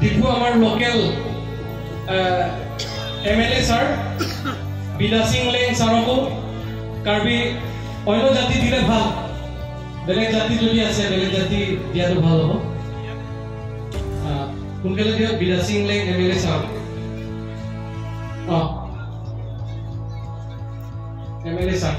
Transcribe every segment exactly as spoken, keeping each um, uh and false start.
ডিফু আমাৰ local M L এ ছাৰ বিদ্যা সিং লেং ছাৰকো কাৰ্বি অন্য জাতি দিলে ভাল, বেলেগ জাতি যদি আছে বেলেগ জাতি দিয়াটো ভাল হ'ব। আহ, সোনকালে দিয়ক বিদ্যা সিং লেং এম এল এ ছাৰ। O, M L A sir.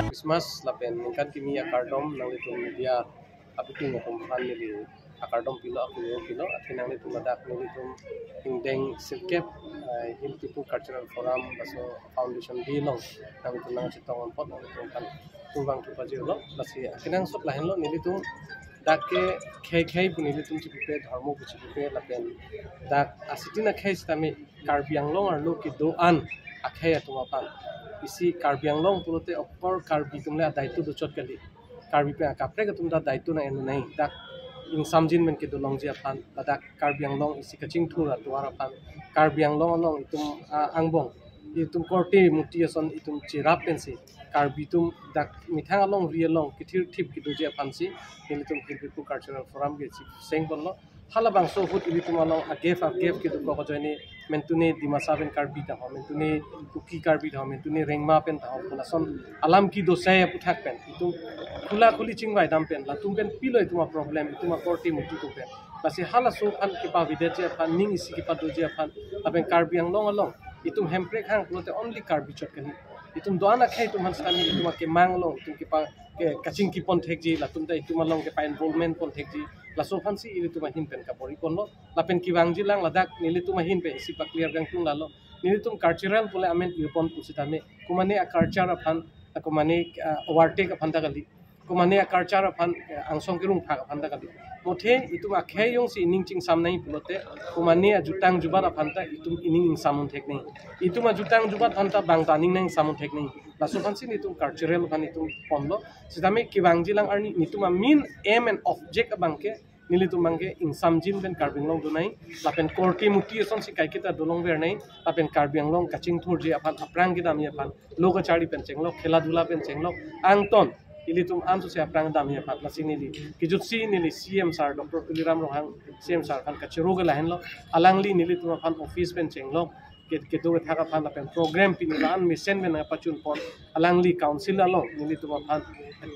Christmas lapen ningkan kimi akardom nanglitum media abitung atum aphan neli akardom pilo, akungpilo, athe nanglitum ladak nelitum ingdeng sirkep, eh, Hill People Cultural Forum laso Foundation Day along nanglitum nangchetong apot nanglitum aphan kurvangthu pajirlo. Lasi akenangsot lahenlo, nelitum dak ke khei khei pu nelitum chipupe, dhormo pu chipupe, lapen dak asitin akhei sitame Karbi Anglong arlo kedo-an akhei atum aphan. Isi Karbi Anglong pulote apor Karbi atum le adaito dochot kali. Karbi pen akaprek atum ta daito nang-en nai. Dak ingsamjin pen kedolongji aphan, ladak Karbi Anglong isi kachingthur atovar aphan, Karbi Anglong along itum, ah, angbong, itum korte muti ason itum cherap pensi Karbi atum dak methang alongri along kethirthip kedoji aphansi nelitum Hill People Cultural Forum ke si seng ponlo. Halabangso ahut ilitum along agef agef kedokok ajoine mentune Dimasa pen Karbi ta ho, mentune Kuki Karbi ta ho, mentune Rengma pen ta ho, lason alam kedo asai aputhak pen itum khula khuli chingvai dam pen, latum pen pilo itum aproblem, itum akorte muti atum pen. Lasi halaso aphan kepavedetji aphan, ning isi kepadoji aphan, lapen Karbi Anglong along itum Hemprek hang pulote only Karbi chot kali. Itum do-an akhei atum aphan sitame itum akemang along itum kepa, ke, kachingki pon thekji, latum ta itum along kepa-involvement pon thekji, laso aphansi ilitum ahin pen kabor-i ponlo. Lapen kevangji lang ladak nelitum ahin pen isi pa-clear kangtung lalo. Nelitum cultural pule amen irpon pusitame, komane a-culture aphan, komane, ah, overtake aphan ta kali, komane a-culture aphan, eh, angsong kerung phak aphan ta kali. Mothe itum akhei jongsi ining chingsam nai pulote, komane ajutang jubat aphan ta itum ining ingsam un thek nai. Itum ajutang jubat aphan ta bang ta aning nang ingsam un thek nai. Laso aphansi nelitum cultural aphan itum ponlo. Sitame kevangji lang arni nelitum a-main aim and object abangke, nelitum abangke ingsamjin pen Karbi Anglong do nai, lapen korte muti asonsi kaiketa dolongver nai, lapen Karbi Anglong kachingthurji aphan, aphrang kedamji aphan, lo kachari pen chenglok, khela dhula pen chenglok, angton ilitum ansose aphrang damji aphan, lasi neli kejutsi neli C M sir, Doctor Tuliram Ronghang C M sir aphan kachoro ke lahenlo, alangli nelitum aphan office pen chenglok, ke-, kedo kethak aphan lapen program pini la-an mesen pen nangpachun pon, alangli council along nelitum aphan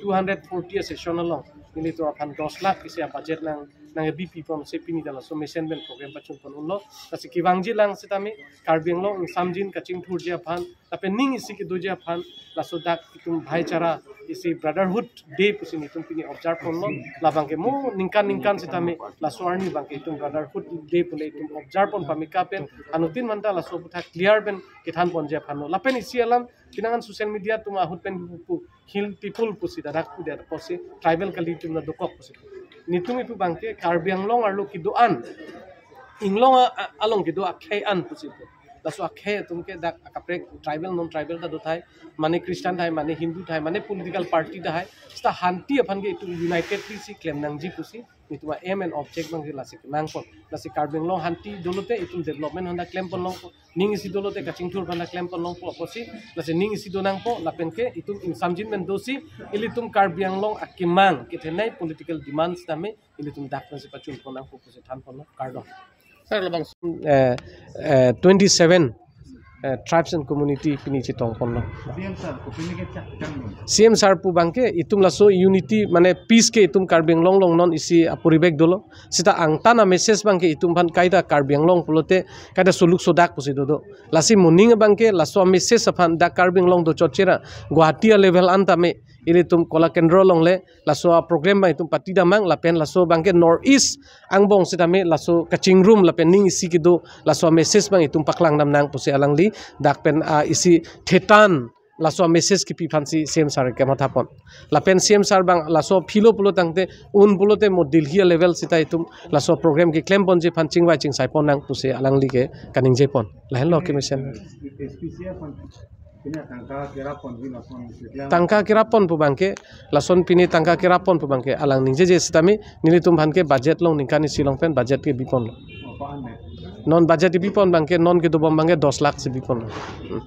two hundred forty a-session along nelitum aphan dos lakh isi a-budget nang, nangkebi pi ponsi pini ta laso mesen pen program pachun pon unlo. Lasi kevangji lang sitame Karbi Anglong ingsamjin kachingthurji aphan, lapen ning isi kedoji aphan, laso dak itum bhaichara isi Brotherhood Day pusi nelitum pini observe ponlo. Labangke mo ningkan ningkan sitame laso arni abangke itum Brotherhood Day pule itum observe pon pame ka pen, anuttin manta laso aputhak clear pen kethan ponji aphanlo. Lapen isi alam pinangan social media atum ahut pen pu, pu Hill People pusi, ladak pu dia pusi, tribal kali atum ta dokok pusi. Nelitum ipu abangke Karbi Anglong arlo kedo-an, inglong a, a, along kedo akhei an pusi pu. Laso akhei atum ke dak akaprek tribal non tribal ta do tahai, mane Christian tahai, mane Hindu tahai, mane political party tahai, seta hanti aphan ke itum unitedly si klem nangji pusi nelitum a-aim and object abangke lasi kenang pon. Lasi Karbi Anglong hanti dolote itum development aphan ta klem pon longpo, ning isi dolote kachingthur aphan ta klem pon longpo pusi, lasi ning isi do nangpo, lapen ke itum ingsamjin pen dosi ilitum Karbi Anglong akemang kethenei political demands tame ilitum dak pensi pachun pon nangpo pusi than ponlo, kardom. Sir, labang, eh, eh, twenty seven, eh, tribes and community pini chetong ponlo. C M sir, kopine ke chak jang lo. C M sir pu abangke itum laso unity mane peace ke itum Karbi Anglong along non isi aporibek dolo. Seta angtan a-message abangke itum aphan kaita Karbi Anglong pulote kaita suluk sodak pusi dodo. Lasi moning abangke laso a-message aphan dak Karbi Anglong dochot chera Guwahati a-level an tame ilitum Kola Kendra along le laso a-program abang itum pati damnang, lapen laso abangke North East angbong sitame laso kachingrum lapen ning isi kedo laso a-message abang itum paklang damnang pusi alangli dak pen, ah, isi thetan laso message kipi aphansi C M sir ke matha pon. Lapen C M sir abang laso philo pulo tangte, un pulote mo Delhi level sita itum laso program keklem ponji aphan chingvai chingsai ponnang pusi alangli ke kaningje pon. Lahenlo kemesen. S P C F pon, pini tangka kerap pon, pini lason keklem. Tangka kerap pon pu abangke, lason pini tangka kerap pon pu abangke alang ningjeje sitame, nelitum aphan ke budget along ningkan isi along pen budget kebi ponlo. Apa aneh? Non budget kebi pon abangke, non kedobom abangke dos lakh si bi ponlo. Hmm.